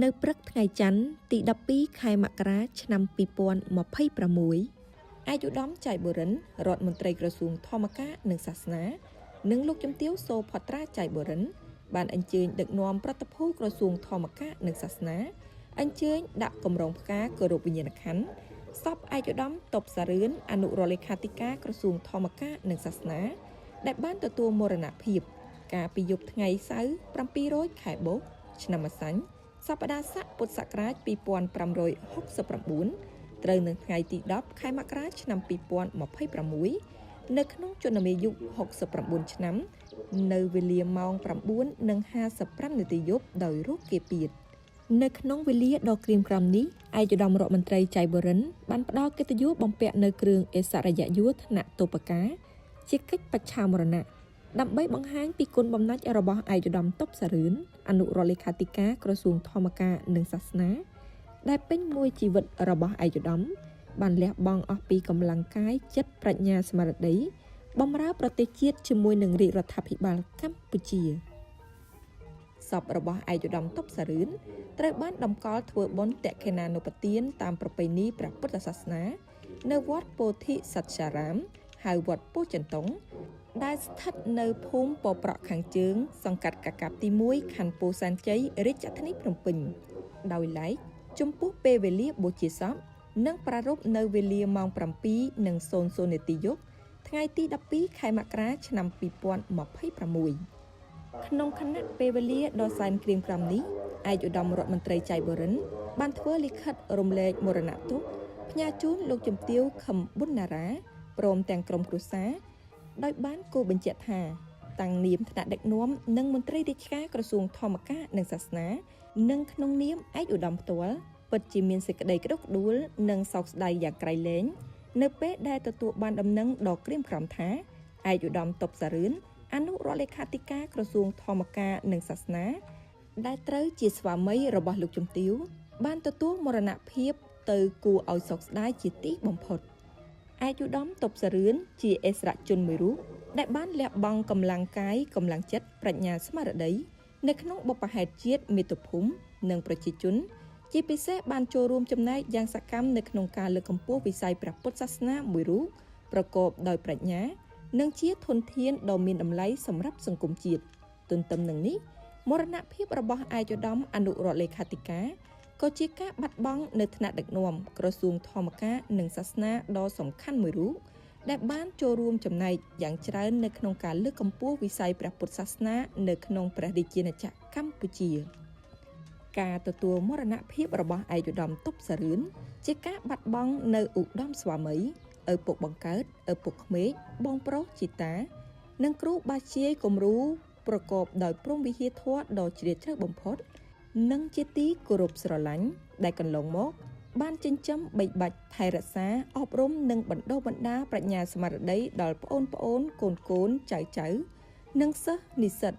នៅព្រឹកថ្ងៃច័ន្ទទី12ខែមករាឆ្នាំ2026ឯកឧត្តមចៃបូរិនរដ្ឋមន្ត្រីក្រសួងធម្មការនិងសាសនា និងលោកជំទាវសូផត្រាចៃបូរិន បានអញ្ជើញដឹកនាំប្រតិភូក្រសួងធម្មការនិងសាសនា អញ្ជើញដាក់កម្រងផ្កាគោរពវិញ្ញាណក្ខន្ធសពឯកឧត្តមតបសារឿនអនុរដ្ឋលេខាធិការក្រសួងធម្មការនិងសាសនា ដែលបានទទួលមរណភាព កាលពីយប់ថ្ងៃសៅរ៍700ខែបុស្សឆ្នាំម្សាញ់សប្តាហ៍ស័កពុទ្ធសករាជ2569ត្រូវនៅថ្ងៃទី10ខែមករាឆ្នាំ2026នៅក្នុងជនមាយុ69ឆ្នាំ នៅវេលាម៉ោង9:55នាទីយប់ដោយរោគគាពៀតនៅក្នុងវេលាដ៏ក្រៀមក្រំនេះឯកឧត្តមរដ្ឋមន្ត្រីចៃបូរិនបានផ្ដល់កិត្តិយសបំពាក់នៅគ្រឿងអេសរិយយសថ្នាក់តូបកាជាកិច្ចបច្ឆាមរណៈដើម្បីបង្ហាញពីគុណបំណាច់របស់ឯកឧត្តមតុបសារឿនអនុរដ្ឋលេខាធិការក្រសួងធម្មការនិងសាសនា ដែលពេញមួយជីវិតរបស់ឯកឧត្តមបានលះបង់អស់ពីកម្លាំងកាយចិត្តប្រាជ្ញាស្មារតីបំរើប្រទេសជាតិជាមួយនឹងរាជរដ្ឋាភិបាលកម្ពុជាសពរបស់ឯកឧត្តមតុបសារឿនត្រូវបានតម្កល់ធ្វើបុណ្យតក្ខិណានុបទានតាមប្រពៃណីព្រះពុទ្ធសាសនា នៅវត្តពោធិសត្យារាមហៅវត្តពោធិចិនតុងដែលស្ថិតនៅភូមិពប្រក់ខាងជើង សង្កាត់កាកាបទី1ខណ្ឌពោធិ៍សែនជ័យរាជធានីភ្នំពេញដោយឡែកចំពោះពេលវេលាបូជាសពនិងប្រារព្ធនៅវេលាម៉ោង7:00នាទីយប់ថ្ងៃទី12ខែមករាឆ្នាំ2026ក្នុងខណៈពេលវេលាដ៏សែនក្រៀមក្រំនេះឯកឧត្តមរដ្ឋមន្ត្រីចៃបូរិនបានធ្វើលិខិតរំលែកមរណទុក្ខផ្ញើជូនលោកជំទាវខឹមប៊ុនណារ៉ាព្រមទាំងក្រុមគ្រួសារដោយបានគូបញ្ជាក់ថាតាំងនាមថ្នាក់ដឹកនាំនិងមន្ត្រីរាជការក្រសួងធម្មការនិងសាសនានិងក្នុងនាមឯកឧត្តមផ្ទាល់ពិតជាមានសេចក្តីក្តុកក្តួលនិងសោកស្ដាយយ៉ាងក្រៃលែងនៅពេលដែលទទួលបានដំណឹងដ៏ក្រៀមក្រំថាឯកឧត្តមតុបសារឿនអនុរដ្ឋលេខាធិការក្រសួងធម្មការនិងសាសនា ដែលត្រូវជាស្វាមីរបស់លោកជំទាវបានទទួលមរណភាពទៅគួរឲ្យសោកស្ដាយជាទីបំផុតឯកឧត្តមតុបសារឿនជាអិសរាជជនមួយរូបដែលបានលះបង់កម្លាំងកាយកម្លាំងចិត្តប្រាជ្ញាស្មារតីនៅក្នុងបុព្វហេតុជាតិមាតុភូមិនិងប្រជាជន ជាពិសេសបានចូលរួមចំណែកយ៉ាងសកម្មនៅក្នុងការលើកកម្ពស់វិស័យព្រះពុទ្ធសាសនាមួយរូបប្រកបដោយប្រាជ្ញា និងជាធនធានដ៏មានតម្លៃសម្រាប់សង្គមជាតិទន្ទឹមនឹងនេះមរណភាពរបស់ឯកឧត្តមអនុរដ្ឋលេខាធិការក៏ជាការបាត់បង់នៅថ្នាក់ដឹកនាំក្រសួងធម្មការនិងសាសនាដ៏សំខាន់មួយរូបដែលបានចូលរួមចំណែកយ៉ាងច្រើននៅក្នុងការលើកកម្ពស់វិស័យព្រះពុទ្ធសាសនានៅក្នុងព្រះរាជាណាចក្រកម្ពុជាការទទួលមរណភាពរបស់ឯកឧត្តមតុបសារឿនជាការបាត់បង់នៅឧត្តមស្វាមីឪពុកបង្កើតឪពុកក្មេកបងប្រុសជីតា និងគ្រូបាជាយគំរូប្រកបដោយព្រហ្មវិហារធម៌ដ៏ជ្រាលជ្រៅបំផុត និងជាទីគោរពស្រឡាញ់ដែលកន្លងមក បានចិញ្ចឹមបីបាច់ថែរក្សាអប់រំនិងបណ្ដុះបណ្ដាលប្រាជ្ញាស្មារតីដល់ប្អូនប្អូនកូនកូនចៅចៅនិងសិស្សនិស្សិត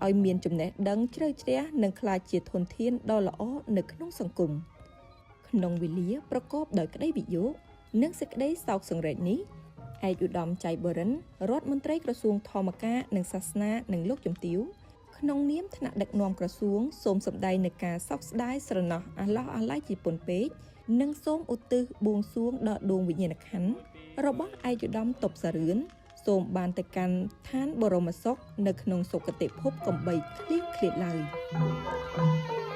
ឲ្យមានចំណេះដឹងជ្រៅជ្រះនិងក្លាយជាធនធានដ៏ល្អនៅក្នុងសង្គមក្នុងវេលាប្រកបដោយក្តីវិយោគនិងសេចក្តីសោកសង្រេកនេះឯកឧត្តមចៃបូរិនរដ្ឋមន្ត្រីក្រសួងធម្មការនិងសាសនានិងលោកជំទាវក្នុងនាមថ្នាក់ដឹកនាំក្រសួងសូមសម្ដែងនូវការសោកស្ដាយស្រណោះអាឡោះអាល័យជាពន់ពេកនិងសូមឧទ្ទិសបួងសួងដល់ដួងវិញ្ញាណក្ខន្ធរបស់ឯកឧត្តមតុបសារឿនសូមបានទៅកាន់ឋានបរមសុខនៅក្នុងសុគតិភពកំបីគ្លៀងគ្លាតឡើយ។